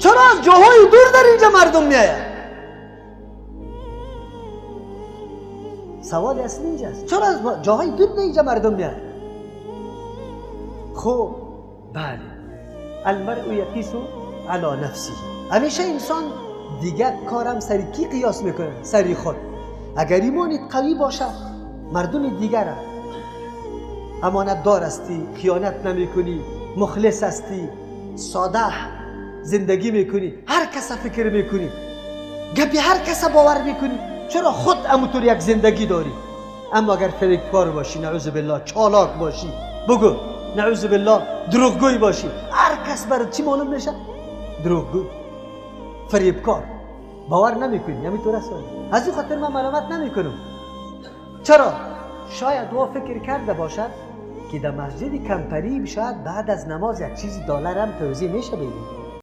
چرا از جاهای دور در اینجا مردم میآید؟ سوال اصلی اینجاست، چرا از جاهای دور در اینجا مردم میآید؟ خب بله، المرء یقیس علی نفسه. همیشه انسان دیگه کارم سری کی قیاس میکنه؟ سری خود. اگر ایمانت قوی باشه مردم دیگر امانت دار هستی، خیانت نمیکنی، مخلص هستی، ساده زندگی میکنی، هر کس فکر میکنی، گپی هر کس باور میکنی، چرا خود اموطور یک زندگی داری. اما اگر فریبکار باشی، نعوذ بالله، چالاک باشی، بگو نعوذ بالله، دروغگوی باشی، هر کس برات چی معلوم میشه؟ دروغگوی، فریبکار، باور نمیکنی. همینطور است. از این خاطر من ملامت نمیکنم. چرا؟ شاید او فکر کرده باشد که در مسجد کمپری شاید بعد از نماز یک چیزی دلار هم توزیع میشه بگیم.